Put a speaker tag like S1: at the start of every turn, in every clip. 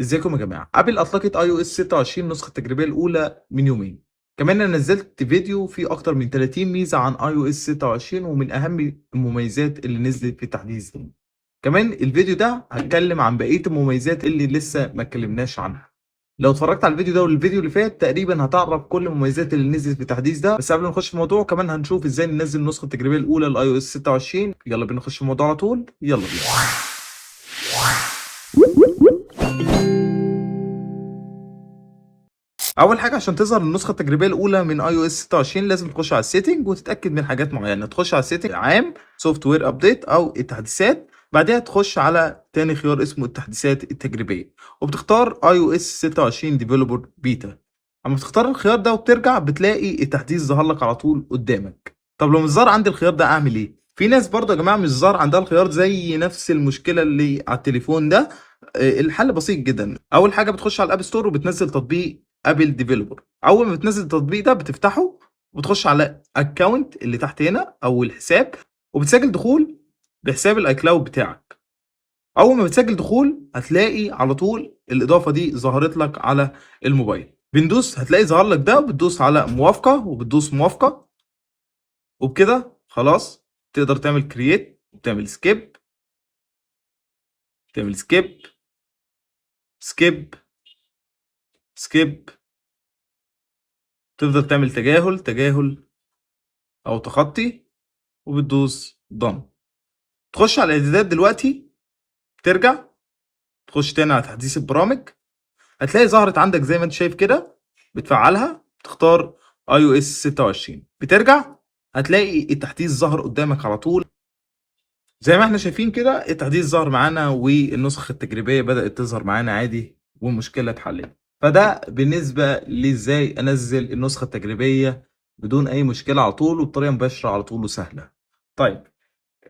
S1: ازيكم يا جماعة؟ ابل اطلقت iOS 26 النسخة التجريبية الاولى من يومين. كمان انا نزلت فيديو فيه اكتر من 30 ميزة عن iOS 26 ومن اهم المميزات اللي نزلت في التحديث ده. كمان الفيديو ده هتكلم عن بقية المميزات اللي لسه ما اتكلمناش عنها. لو اتفرجت على الفيديو ده والفيديو اللي فات تقريبا هتعرف كل المميزات اللي نزلت في التحديث ده. بس قبل ما نخش في الموضوع كمان هنشوف ازاي ننزل النسخة التجريبية الاولى ل iOS 26. يلا بينا نخش في الموضوع على طول، يلا بينا. اول حاجة عشان تظهر النسخة التجريبية الاولى من iOS 26 لازم تخش على ال setting وتتاكد من حاجات معينة. تخش على ال setting عام، software update او التحديثات، بعدها تخش على تاني خيار اسمه التحديثات التجريبية وبتختار iOS 26 developer beta. اما بتختار الخيار ده وبترجع بتلاقي التحديث ظهر لك على طول قدامك. طب لو مش ظهر عندي الخيار ده اعمل ايه؟ في ناس برضه يا جماعة مش ظهر عندها الخيار زي نفس المشكلة اللي على التليفون ده. الحل بسيط جدا. اول حاجة بتخش على ال App Store وبتنزل تطبيق Apple Developer. اول ما بتنزل التطبيق ده بتفتحه وبتخش على account اللي تحت هنا او الحساب وبتسجل دخول بحساب ال iCloud بتاعك. اول ما بتسجل دخول هتلاقي على طول الاضافة دي ظهرت لك على الموبايل. بندوس هتلاقي ظهر لك ده، وبتدوس على موافقة وبتدوس موافقة، وبكده خلاص تقدر تعمل create وتعمل skip، تعمل skip skip skip، تفضل تعمل تجاهل تجاهل او تخطي، وبتدوس done. تخش على الاعدادات دلوقتي، ترجع تخش تاني على تحديث البرامج، هتلاقي ظهرت عندك زي ما انت شايف كده، بتفعلها تختار iOS 26، بترجع هتلاقي التحديث ظهر قدامك على طول. زي ما احنا شايفين كده التحديث ظهر معانا والنسخ التجريبية بدأت تظهر معانا عادي والمشكلة اتحلت. فده بالنسبة لازاي انزل النسخة التجريبية بدون اي مشكلة على طول وبطريقة مباشرة على طول وسهلة. طيب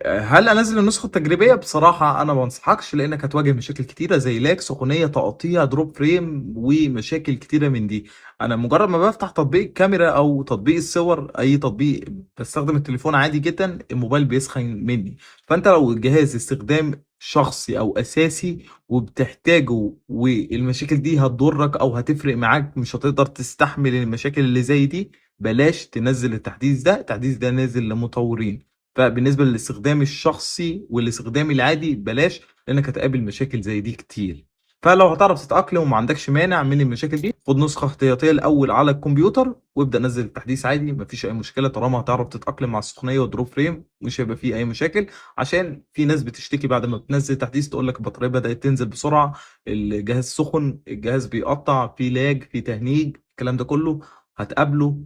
S1: هل انزل النسخة التجريبية؟ بصراحة انا ما انصحكش، لانك هتواجه مشاكل كتيرة زي lag، سخونية، تقطيع، drop frame، ومشاكل كتيرة من دي. انا مجرد ما بفتح تطبيق الكاميرا او تطبيق الصور، اي تطبيق بستخدم التليفون عادي جدا، الموبايل بيسخن مني. فانت لو الجهاز استخدام شخصي او اساسي وبتحتاجه والمشاكل دي هتضرك او هتفرق معاك، مش هتقدر تستحمل المشاكل اللي زي دي، بلاش تنزل التحديث ده. التحديث ده نازل لمطورين، فبالنسبة للاستخدام الشخصي والاستخدام العادي بلاش، لانك هتقابل مشاكل زي دي كتير. فلو هتعرف تتأقلم وما عندكش مانع من المشاكل دي، خد نسخة احتياطية الأول على الكمبيوتر وابدأ نزل التحديث عادي، مفيش أي مشكلة. طالما هتعرف تتأقلم مع السخونية وال drop frame مش هيبقى فيه أي مشاكل. عشان في ناس بتشتكي بعد ما بتنزل تحديث تقول لك البطارية بدأت تنزل بسرعة، الجهاز سخن، الجهاز بيقطع، في lag، في تهنيج، الكلام ده كله هتقابله.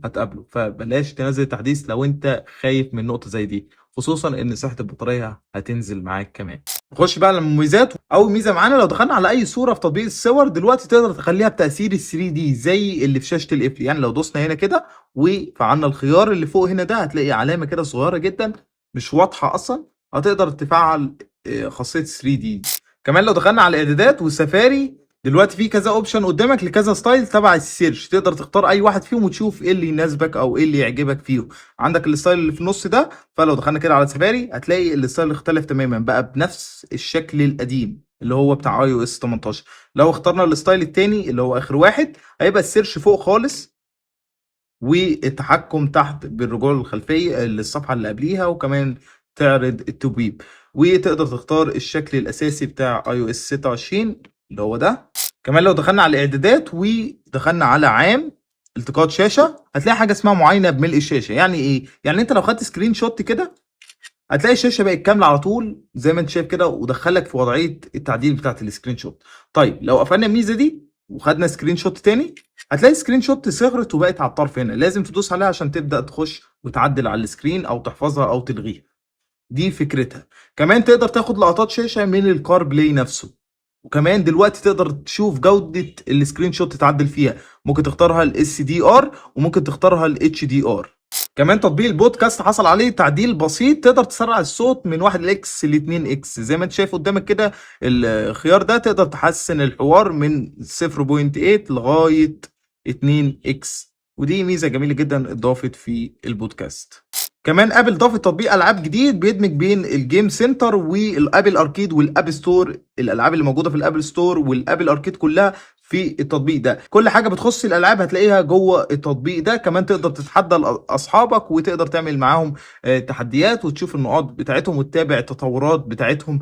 S1: فبلاش تنزل التحديث لو انت خايف من نقطة زي دي، خصوصا ان صحة البطارية هتنزل معاك كمان. نخش بقى على المميزات. اول ميزة معانا، لو دخلنا على اي صورة في تطبيق الصور دلوقتي تقدر تخليها بتأثير ال 3D زي اللي في شاشة القفل. يعني لو دوسنا هنا كده وفعلنا الخيار اللي فوق هنا ده، هتلاقي علامة كده صغيرة جدا مش واضحة اصلا، هتقدر تفعل خاصية 3D. كمان لو دخلنا على الاعدادات وسفاري، دلوقتي في كذا option قدامك لكذا style تبع ال search، تقدر تختار اي واحد فيهم وتشوف ايه اللي يناسبك او ايه اللي يعجبك فيهم. عندك ال style اللي في النص ده، فلو دخلنا كده على سفاري هتلاقي ال style اختلف تماما، بقى بنفس الشكل القديم اللي هو بتاع iOS 18. لو اخترنا ال style التاني اللي هو اخر واحد، هيبقى ال search فوق خالص والتحكم تحت بالرجوع للخلفيه للصفحه اللي قبليها، وكمان تعرض التبويب، وتقدر تختار الشكل الاساسي بتاع iOS 26 اللي هو ده. كمان لو دخلنا على الاعدادات ودخلنا على عام التقاط شاشة، هتلاقي حاجة اسمها معاينة بملء الشاشة. يعني ايه؟ يعني انت لو خدت screenshot كده هتلاقي الشاشة بقت كاملة على طول زي ما انت شايف كده، ودخلك في وضعية التعديل بتاعت ال screenshot. طيب لو قفلنا الميزة دي وخدنا screenshot تاني، هتلاقي screenshot صغرت وبقت على الطرف هنا، لازم تدوس عليها عشان تبدا تخش وتعدل على ال screen او تحفظها او تلغيها. دي فكرتها. كمان تقدر تاخد لقطات شاشة من ال CarPlay نفسه، وكمان دلوقتي تقدر تشوف جودة ال screenshot تتعدل فيها، ممكن تختارها ال SDR وممكن تختارها ال HDR. كمان تطبيق البودكاست حصل عليه تعديل بسيط، تقدر تسرع الصوت من 1 x ل 2 x زي ما انت شايف قدامك كده. الخيار ده تقدر تحسن الحوار من 0.8 لغاية 2 x، ودي ميزة جميلة جدا اضافت في البودكاست. كمان ابل ضافت تطبيق العاب جديد بيدمج بين ال Game Center وال Apple Arcade وال App Store، الالعاب اللي موجودة في ال Apple Store وال Apple Arcade كلها في التطبيق ده. كل حاجة بتخص الالعاب هتلاقيها جوه التطبيق ده. كمان تقدر تتحدى اصحابك وتقدر تعمل معاهم تحديات وتشوف النقاط بتاعتهم وتتابع التطورات بتاعتهم.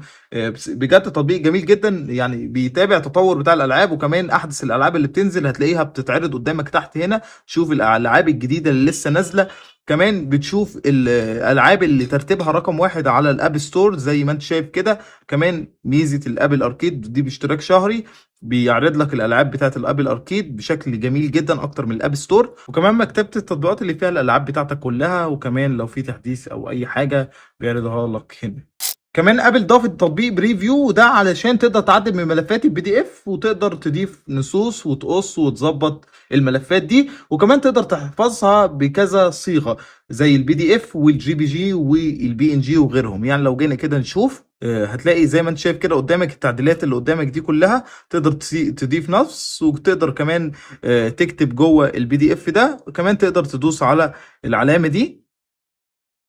S1: بجد تطبيق جميل جدا، يعني بيتابع التطور بتاع الالعاب، وكمان احدث الالعاب اللي بتنزل هتلاقيها بتتعرض قدامك تحت هنا. شوف الالعاب الجديدة اللي لسه نازله، كمان بتشوف الالعاب اللي ترتيبها رقم 1 على ال App Store زي ما انت شايف كده. كمان ميزة ال Apple Arcade دي باشتراك شهري بيعرض لك الالعاب بتاعه ال Apple Arcade بشكل جميل جدا اكتر من ال App Store، وكمان مكتبه التطبيقات اللي فيها الالعاب بتاعتك كلها، وكمان لو في تحديث او اي حاجة بيعرضها لك هنا. كمان ابل ضافت تطبيق preview، وده علشان تقدر تعدل من ملفات ال PDF وتقدر تضيف نصوص وتقص وتظبط الملفات دي، وكمان تقدر تحفظها بكذا صيغة زي ال PDF وال JPG وال PNG وغيرهم. يعني لو جينا كده نشوف، هتلاقي زي ما انت شايف كده قدامك التعديلات اللي قدامك دي كلها، تقدر تضيف نص، وتقدر كمان تكتب جوه ال PDF ده، وكمان تقدر تدوس على العلامة دي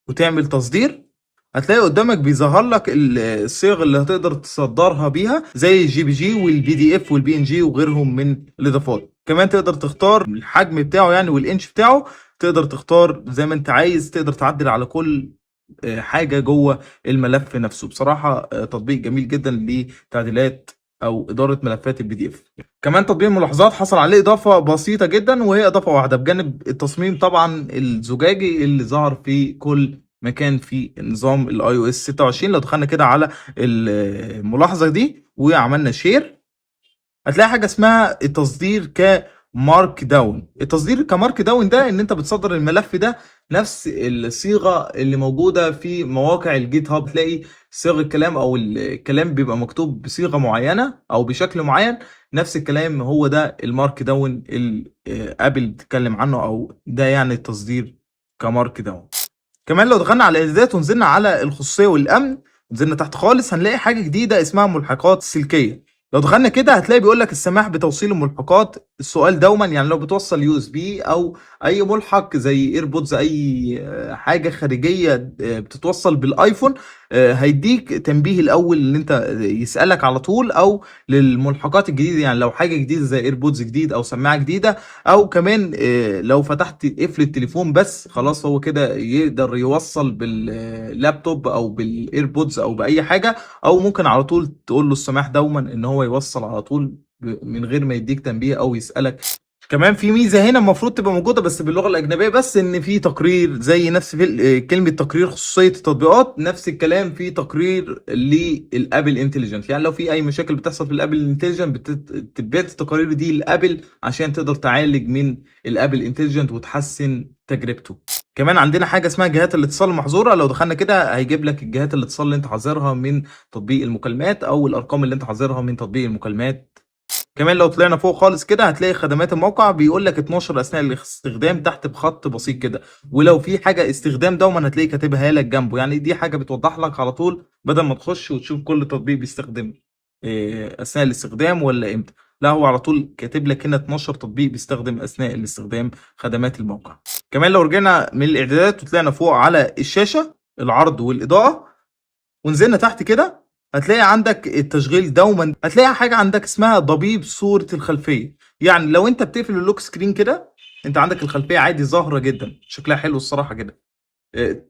S1: وتعمل تصدير. هتلاقي قدامك بيظهر لك الصيغ اللي هتقدر تصدرها بيها زي ال JPG وال PDF وال PNG وغيرهم من الاضافات. كمان تقدر تختار الحجم بتاعه يعني والانش بتاعه، تقدر تختار زي ما انت عايز، تقدر تعدل على كل حاجة جوه الملف نفسه. بصراحة تطبيق جميل جدا لتعديلات او ادارة ملفات ال PDF. كمان تطبيق الملاحظات حصل عليه اضافه بسيطة جدا، وهي اضافه واحدة بجانب التصميم طبعا الزجاجي اللي ظهر في كل مكان في نظام ال iOS 26. لو دخلنا كده على الملاحظة دي وعملنا share، هتلاقي حاجة اسمها التصدير ك markdown. التصدير ك markdown ده ان انت بتصدر الملف ده نفس الصيغة اللي موجودة في مواقع ال GitHub، تلاقي صيغ الكلام او الكلام بيبقى مكتوب بصيغة معينة او بشكل معين، نفس الكلام هو ده ال markdown اللي ابل بتتكلم عنه، او ده يعني التصدير ك markdown. كمان لو دخلنا على الاعدادات ونزلنا على الخصوصية والامن، نزلنا تحت خالص، هنلاقي حاجة جديدة اسمها ملحقات سلكيه. لو دخلنا كده هتلاقي بيقول لك السماح بتوصيل الملحقات السؤال دوما، يعني لو بتوصل USB او اي ملحق زي AirPods، اي حاجة خارجية بتتوصل بالايفون، هيديك تنبيه الاول ان انت يسالك على طول، او للملحقات الجديدة، يعني لو حاجة جديدة زي AirPods جديد او سماعه جديدة، او كمان لو فتحت قفل التليفون بس خلاص هو كده يقدر يوصل باللابتوب او بال AirPods او باي حاجة، او ممكن على طول تقول له السماح دوما ان هو يوصل على طول من غير ما يديك تنبيه او يسالك. كمان في ميزة هنا المفروض تبقى موجودة بس باللغة الاجنبية بس، ان في تقرير زي نفس في كلمة تقرير خصوصية التطبيقات، نفس الكلام في تقرير لل Apple Intelligence. يعني لو في اي مشاكل بتحصل في ال Apple Intelligence بتتبعت التقارير دي لابل عشان تقدر تعالج من ال Apple Intelligence وتحسن تجربته. كمان عندنا حاجة اسمها جهات الاتصال المحظوره، لو دخلنا كده هيجيب لك الجهات الاتصال اللي انت حاظرها من تطبيق المكالمات او الارقام اللي انت حاظرها من تطبيق المكالمات. كمان لو طلعنا فوق خالص كده هتلاقي خدمات الموقع بيقول لك 12 اثناء الاستخدام تحت بخط بسيط كده، ولو في حاجة استخدام دوما هتلاقي كاتبها لك جنبه، يعني دي حاجة بتوضح لك على طول بدل ما تخش وتشوف كل تطبيق بيستخدم اثناء الاستخدام ولا امتى، لا هو على طول كاتب لك هنا 12 تطبيق بيستخدم اثناء الاستخدام خدمات الموقع. كمان لو رجعنا من الاعدادات وطلعنا فوق على الشاشة العرض والاضاءة ونزلنا تحت كده هتلاقي عندك التشغيل دوما، هتلاقي حاجة عندك اسمها ضبيب صوره الخلفية. يعني لو انت بتقفل ال lock screen كده انت عندك الخلفية عادي ظاهره جدا شكلها حلو الصراحة كده.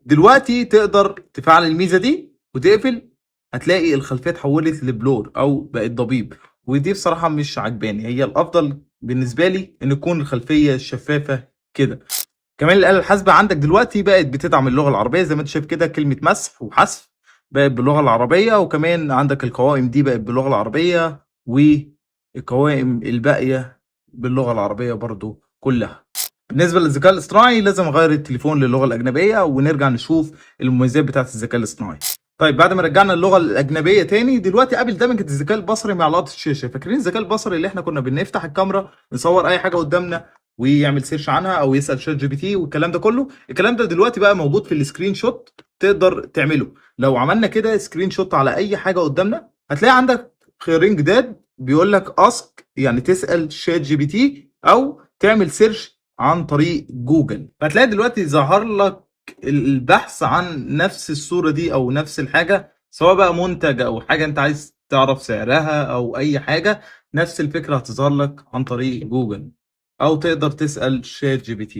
S1: دلوقتي تقدر تفعل الميزة دي وتقفل، هتلاقي الخلفية اتحولت ل blur او بقت ضبيب، ودي بصراحة مش عجباني. هي الافضل بالنسبة لي ان تكون الخلفية شفافة كده. كمان الاله الحاسبة عندك دلوقتي بقت بتدعم اللغة العربية زي ما انت شايف كده، كلمة مسح وحذف بقت باللغة العربية، وكمان عندك القوائم دي بقت باللغة العربية، والقوائم الباقية باللغة العربية برضو كلها. بالنسبة للذكاء الاصطناعي لازم اغير التليفون للغة الاجنبية ونرجع نشوف المميزات بتاعه الذكاء الاصطناعي. طيب بعد ما رجعنا اللغة الاجنبية تاني، دلوقتي ابل دمجت الذكاء البصري مع لقطة الشاشة. فاكرين الذكاء البصري اللي احنا كنا بنفتح الكاميرا نصور اي حاجة قدامنا ويعمل search عنها او يسال ChatGPT والكلام ده كله؟ الكلام ده دلوقتي بقى موجود في ال screenshot، تقدر تعمله. لو عملنا كده screenshot على اي حاجة قدامنا هتلاقي عندك خيارين جداد بيقول لك ask، يعني تسال ChatGPT او تعمل search عن طريق جوجل. فهتلاقي دلوقتي ظهر لك البحث عن نفس الصورة دي او نفس الحاجة، سواء بقى منتج او حاجة انت عايز تعرف سعرها او اي حاجة، نفس الفكرة هتظهر لك عن طريق جوجل، او تقدر تسأل ChatGPT.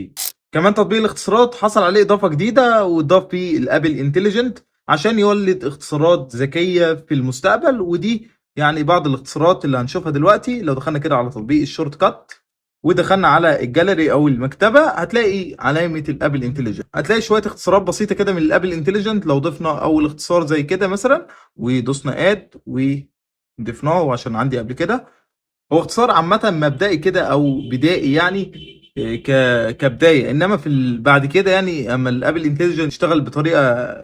S1: كمان تطبيق الاختصارات حصل عليه اضافة جديدة، وضاف فيه ال Apple Intelligence عشان يولد اختصارات ذكية في المستقبل، ودي يعني بعض الاختصارات اللي هنشوفها دلوقتي. لو دخلنا كده على تطبيق ال shortcut ودخلنا على الجاليري او المكتبة، هتلاقي علامة ال Apple Intelligence، هتلاقي شوية اختصارات بسيطة كده من ال Apple Intelligence. لو ضفنا اول اختصار زي كده مثلا ودوسنا add وضفناه عشان عندي قبل كده، هو اختصار عامة مبدئي كده او بدائي يعني كبداية، انما بعد كده يعني اما ال Apple Intelligence يشتغل بطريقة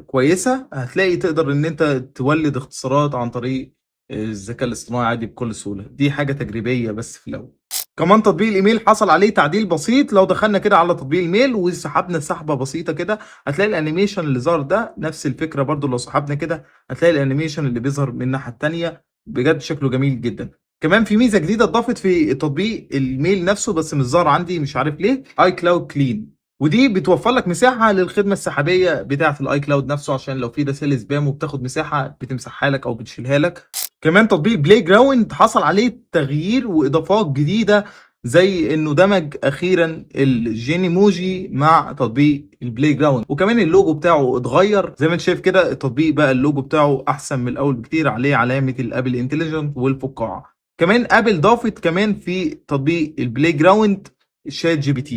S1: كويسة هتلاقي تقدر ان انت تولد اختصارات عن طريق الذكاء الاصطناعي عادي بكل سهولة. دي حاجة تجريبية بس في الاول. كمان تطبيق الايميل حصل عليه تعديل بسيط. لو دخلنا كده على تطبيق ال mail وسحبنا سحبه بسيطة كده هتلاقي ال animation اللي ظهر ده نفس الفكرة برضو، لو سحبنا كده هتلاقي ال animation اللي بيظهر من الناحية التانية، بجد شكله جميل جدا. كمان في ميزة جديدة اتضافت في تطبيق ال mail نفسه بس مش ظاهر عندي مش عارف ليه، iCloud Clean، ودي بتوفر لك مساحة للخدمة السحابيه بتاعه ال iCloud نفسه، عشان لو في رسائل spam وبتاخد مساحة بتمسحها لك او بتشيلها لك. كمان تطبيق Playground حصل عليه تغيير واضافات جديدة، زي انه دمج اخيرا ال Genmoji مع تطبيق ال Playground، وكمان اللوجو بتاعه اتغير زي ما انت شايف كده. التطبيق بقى اللوجو بتاعه احسن من الاول بكتير، عليه علامة ال Apple Intelligence والفقاعه. كمان Apple ضافت كمان في تطبيق ال Playground ChatGPT.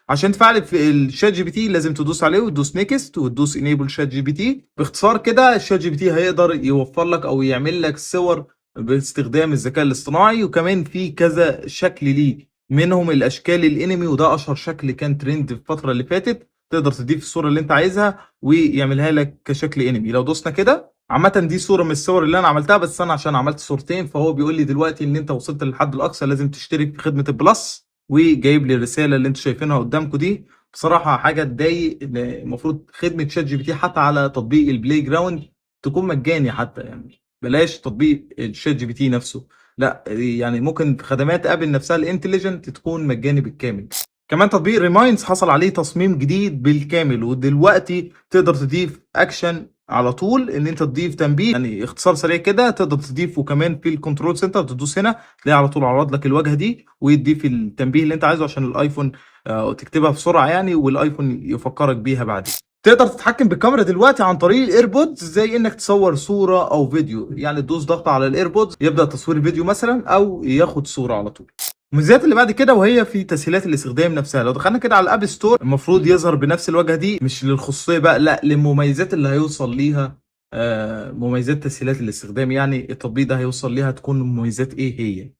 S1: عشان تفعل في ال ChatGPT لازم تدوس عليه وتدوس next وتدوس enable ChatGPT. باختصار كده ال ChatGPT هيقدر يوفر لك او يعمل لك صور باستخدام الذكاء الاصطناعي، وكمان في كذا شكل ليه، منهم الاشكال الانمي، وده اشهر شكل كان ترند في الفترة اللي فاتت. تقدر تضيف الصورة اللي انت عايزها ويعملها لك كشكل انمي. لو دوسنا كده، عامة دي صورة من الصور اللي انا عملتها، بس انا عشان عملت صورتين فهو بيقول لي دلوقتي ان انت وصلت للحد الاقصى، لازم تشترك في خدمة ال Plus، وجايب لي الرسالة اللي انتوا شايفينها قدامكم دي. بصراحة حاجة تضايق، ان المفروض خدمة ChatGPT حتى على تطبيق ال Playground تكون مجاني حتى، يعني بلاش تطبيق ال ChatGPT نفسه، لا يعني ممكن خدمات Apple نفسها ال intelligent تكون مجاني بالكامل. كمان تطبيق Reminds حصل عليه تصميم جديد بالكامل، ودلوقتي تقدر تضيف اكشن على طول، ان انت تضيف تنبيه، يعني اختصار سريع كده تقدر تضيفه. كمان في ال control center تدوس هنا تلاقي على طول عرض لك الواجهة دي، ويضيف التنبيه اللي انت عايزه عشان ال iPhone تكتبها بسرعة يعني، وال iPhone يفكرك بيها بعدين. تقدر تتحكم بالكاميرا دلوقتي عن طريق ال AirPods، زي انك تصور صوره او فيديو، يعني تدوس ضغط على ال AirPods يبدا تصوير فيديو مثلا او ياخد صوره على طول. المميزات اللي بعد كده وهي في تسهيلات الاستخدام نفسها. لو دخلنا كده على ال App Store المفروض يظهر بنفس الواجهة دي، مش للخصوصيه بقى، لا للمميزات اللي هيوصل ليها، مميزات تسهيلات الاستخدام، يعني التطبيق ده هيوصل ليها تكون مميزات ايه هي.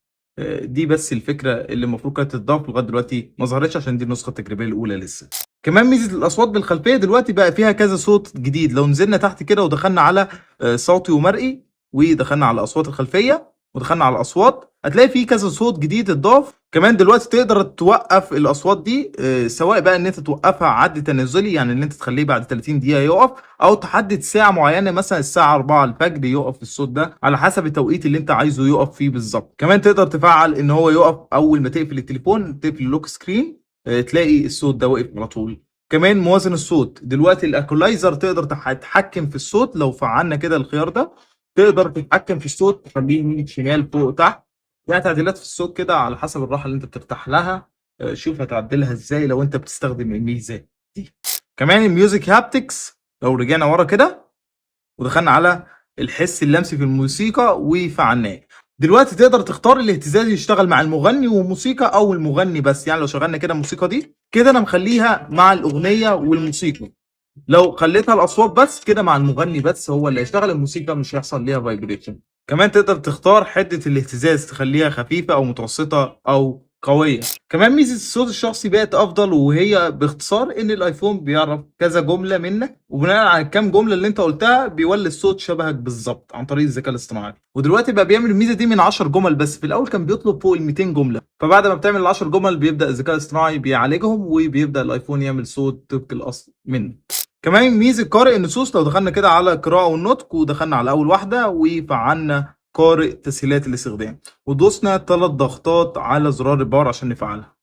S1: دي بس الفكرة اللي المفروض كانت تتضاف، لغاية دلوقتي ما ظهرتش عشان دي النسخة التجريبية الاولى لسه. كمان ميزة الاصوات بالخلفيه دلوقتي بقى فيها كذا صوت جديد. لو نزلنا تحت كده ودخلنا على صوتي ومرئي، ودخلنا على اصوات الخلفية، ودخلنا على الاصوات، هتلاقي في كذا صوت جديد اتضاف. كمان دلوقتي تقدر توقف الاصوات دي، سواء بقى ان انت توقفها عد تنازلي، يعني ان انت تخليه بعد 30 دقيقة يقف، او تحدد ساعة معينة مثلا الساعة 4 الفجر يقف الصوت ده، على حسب التوقيت اللي انت عايزه يقف فيه بالظبط. كمان تقدر تفعل ان هو يقف اول ما تقفل التليفون، تقفل ال lock screen، تلاقي الصوت ده وقف على طول. كمان موازن الصوت دلوقتي ال equalizer تقدر تتحكم في الصوت. لو فعلنا كده الخيار ده تقدر تتحكم في الصوت، تخليه يمين شمال فوق تحت، يعني تعديلات في الصوت كده على حسب الراحة اللي انت بترتاح لها. شوف هتعدلها ازاي لو انت بتستخدم الميزة دي. كمان ال music haptics، لو رجعنا ورا كده ودخلنا على الحس اللمسي في الموسيقى وفعلناه، دلوقتي تقدر تختار الاهتزاز يشتغل مع المغني وموسيقى او المغني بس. يعني لو شغلنا كده الموسيقى دي كده، انا مخليها مع الاغنية والموسيقى. لو خليتها الاصوات بس كده مع المغني بس هو اللي هيشتغل، الموسيقى مش هيحصل ليها vibration. كمان تقدر تختار حده الاهتزاز، تخليها خفيفة او متوسطه او قوية. كمان ميزة الصوت الشخصي بقت افضل، وهي باختصار ان ال iPhone بيعرف كذا جملة منك، وبناء على الكام جملة اللي انت قلتها بيولد صوت شبهك بالظبط عن طريق الذكاء الاصطناعي. ودلوقتي بقى بيعمل الميزة دي من 10 جمل بس، في الاول كان بيطلب فوق ال 200 جملة. فبعد ما بتعمل ال 10 جمل بيبدا الذكاء الاصطناعي بيعالجهم، وبيبدا ال iPhone يعمل صوت طبق الاصل منه. كمان ميزة قارئ النصوص، لو دخلنا كده على قراءة والنطق ودخلنا على اول واحدة وفعلنا قارئ تسهيلات الاستخدام ودوسنا 3 ضغطات على زرار ال power عشان نفعلها،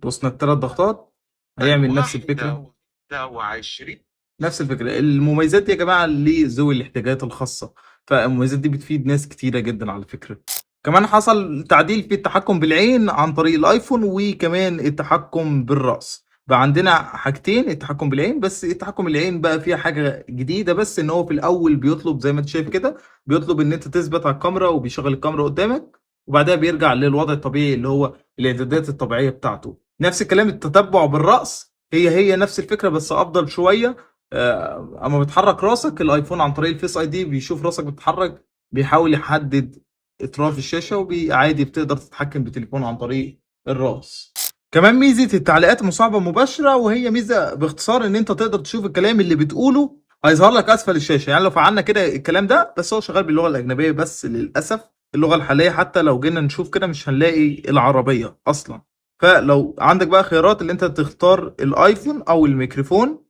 S1: دوسنا ال3 ضغطات هيعمل نفس الفكرة.
S2: 26.
S1: نفس الفكرة. المميزات دي يا جماعة لذوي الاحتياجات الخاصة، فالمميزات دي بتفيد ناس كتيرة جدا على فكرة. كمان حصل تعديل في التحكم بالعين عن طريق الايفون، وكمان التحكم بالرأس. بقى عندنا حاجتين، التحكم بالعين، بس التحكم بالعين بقى فيها حاجة جديدة، بس ان هو في الاول بيطلب زي ما انت شايف كده، بيطلب ان انت تثبت على الكاميرا وبيشغل الكاميرا قدامك، وبعدها بيرجع للوضع الطبيعي اللي هو الاعدادات الطبيعية بتاعته. نفس الكلام التتبع بالرأس، هي هي نفس الفكرة بس افضل شوية. اما بتحرك راسك الايفون عن طريق ال Face ID بيشوف راسك بتتحرك، بيحاول يحدد اطراف الشاشة، وعادي بتقدر تتحكم بتليفون عن طريق الراس. كمان ميزة التعليقات مصاحبه مباشرة، وهي ميزة باختصار ان انت تقدر تشوف الكلام اللي بتقوله هيظهر لك اسفل الشاشة. يعني لو فعلنا كده الكلام ده، بس هو شغال باللغة الاجنبية بس للاسف، اللغة الحالية حتى لو جينا نشوف كده مش هنلاقي العربية اصلا. فلو عندك بقى خيارات اللي انت تختار الايفون او الميكروفون،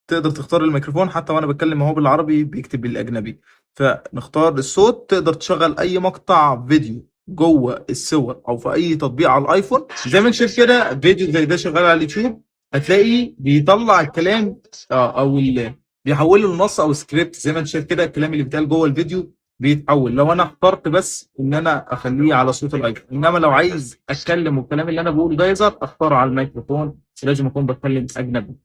S1: تقدر تختار الميكروفون حتى وانا بتكلم اهو بالعربي بيكتب بالاجنبي. فنختار الصوت، تقدر تشغل اي مقطع فيديو جوه الصور او في اي تطبيق على الايفون. زي ما انت شايف كده فيديو زي ده شغال على اليوتيوب، هتلاقي بيطلع الكلام او بيحوله لنص او سكريبت. زي ما انت شايف كده الكلام اللي بيتقال جوه الفيديو بيتحول. لو انا اخترت بس ان انا اخليه على صوت الايفون، انما لو عايز اتكلم والكلام اللي انا بقوله ده يظهر اختاره على الميكروفون، لازم اكون بتكلم اجنبي.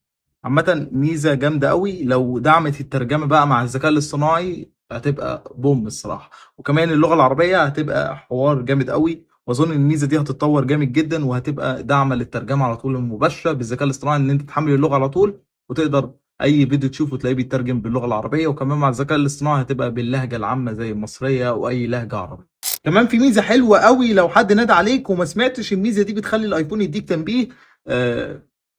S1: عامة ميزة جامدة قوي، لو دعمت الترجمة بقى مع الذكاء الاصطناعي هتبقى boom الصراحة، وكمان اللغة العربية هتبقى حوار جامد قوي. واظن الميزة دي هتتطور جامد جدا، وهتبقى داعمة للترجمة على طول المباشرة بالذكاء الاصطناعي، ان انت تحمل اللغة على طول وتقدر اي فيديو تشوفه تلاقيه بيترجم باللغة العربية، وكمان مع الذكاء الاصطناعي هتبقى باللهجة العامة زي المصرية واي لهجة عربية. كمان في ميزة حلوة قوي، لو حد نادى عليك وما سمعتش الميزة دي بتخلي الايفون يديك تنبيه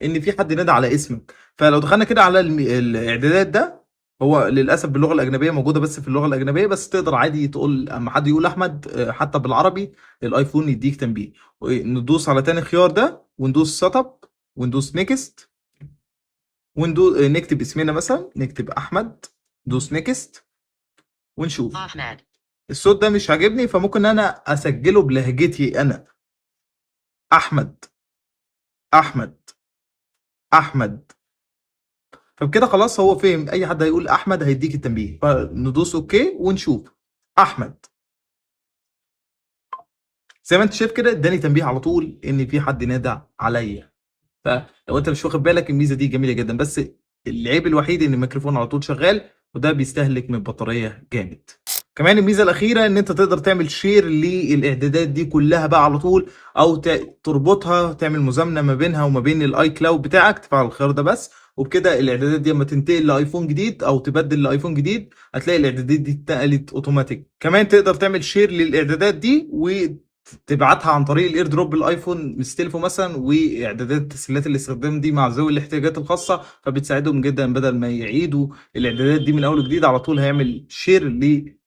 S1: ان في حد نادى على اسمك. فلو دخلنا كده على الاعدادات ده، هو للاسف باللغة الاجنبية موجودة بس في اللغة الاجنبية، بس تقدر عادي تقول اما حد يقول احمد حتى بالعربي الايفون يديك تنبيه. ندوس على تاني خيار ده وندوس setup وندوس next وندوس نكتب اسمنا مثلا، نكتب احمد، ندوس next ونشوف.
S3: أحمد.
S1: الصوت ده مش عاجبني، فممكن انا اسجله بلهجتي انا، احمد احمد احمد. فبكده خلاص هو فهم، اي حد هيقول احمد هيديك التنبيه. فندوس okay ونشوف احمد. زي ما انت شايف كده اداني تنبيه على طول ان في حد نادى عليا. فلو انت مش واخد بالك الميزة دي جميلة جدا، بس العيب الوحيد ان الميكروفون على طول شغال، وده بيستهلك من البطارية جامد. كمان الميزة الاخيرة ان انت تقدر تعمل share للاعدادات دي كلها بقى على طول، او تربطها، تعمل مزامنه ما بينها وما بين ال iCloud بتاعك، تفعل الخيار ده بس، وبكده الاعدادات دي اما تنتقل لايفون جديد او تبدل لايفون جديد هتلاقي الاعدادات دي اتنقلت اوتوماتيك. كمان تقدر تعمل share للاعدادات دي وتبعتها عن طريق ال AirDrop الايفون مستلفه مثلا، واعدادات تسهيلات الاستخدام دي مع ذوي الاحتياجات الخاصة، فبتساعدهم جدا بدل ما يعيدوا الاعدادات دي من اول وجديد، على طول هيعمل share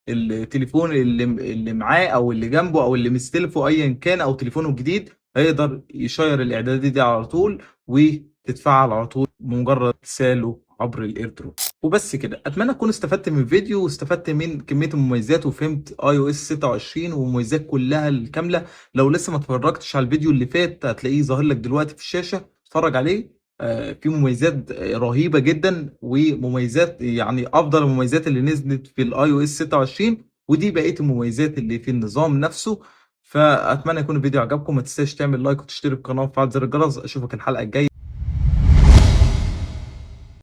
S1: للتليفون اللي معاه او اللي جنبه او اللي مستلفه ايا كان، او تليفونه الجديد، هيقدر يشير الاعدادات دي على طول وتتفعل على طول بمجرد ارساله عبر ال AirDrop. وبس كده، اتمنى تكونوا استفدت من الفيديو واستفدت من كمية المميزات وفهمت iOS 26 ومميزات كلها الكاملة. لو لسه ما اتفرجتش على الفيديو اللي فات هتلاقيه ظاهر لك دلوقتي في الشاشة، اتفرج عليه. في مميزات رهيبة جدا، ومميزات يعني افضل المميزات اللي نزلت في ال iOS 26، ودي بقية المميزات اللي في النظام نفسه. فاتمنى يكون الفيديو عجبكم، ما تنساش تعمل like وتشترك في القناة وتفعل زر الجرس. اشوفك الحلقة الجاية.